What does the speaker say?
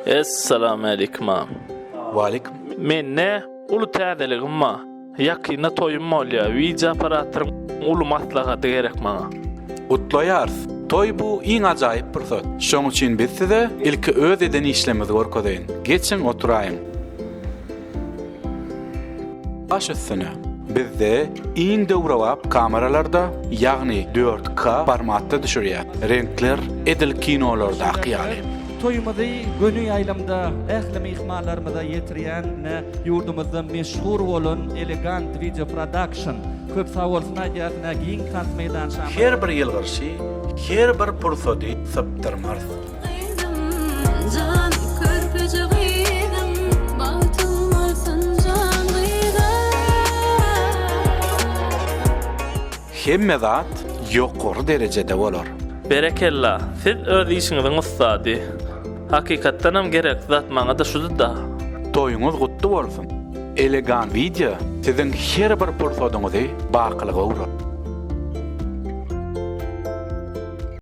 Essalamualeýkum agam. Waleýkim. Mende uly täzeligim bar. Ýakynda toýum bolýar. Wideo operatoryň uly maslahaty gerek maňa. Gutlaýarys. Toý bu iň ajaýyp pursat. Şoň üçin biz size ilki öz eden işlerimizi görkezeýin. Geçiň oturaýyň. Baş üstüne. Bizde iň döwrebap kameralarda, ýagny 4K formatda düşürýär. Reňkler edil kinolardaky ýaly. Toýumyzy göni ýaýlymda ähli myhmanlarymyza ýetirýän ine ýurdumyzda meşhur bolan Elegant Video Production köp sag bolsun aýdýas ine giň tans meýdançamyz. Her bir ýylgyryşy, her bir pursady sypdyrmarys. Gyzym jan körpeje gyzym bagtyň bolsun jan gyzym. Hemme zat ýokary derejede bolar. Berekella, siz öz işiňiziň ussady. Hakykatdanam gerekli zat maňa-da şudy-da. Toýuňyz gutly bolsun! Elegan Video siziň her bir pursadyňyzy bakylyga öwrer.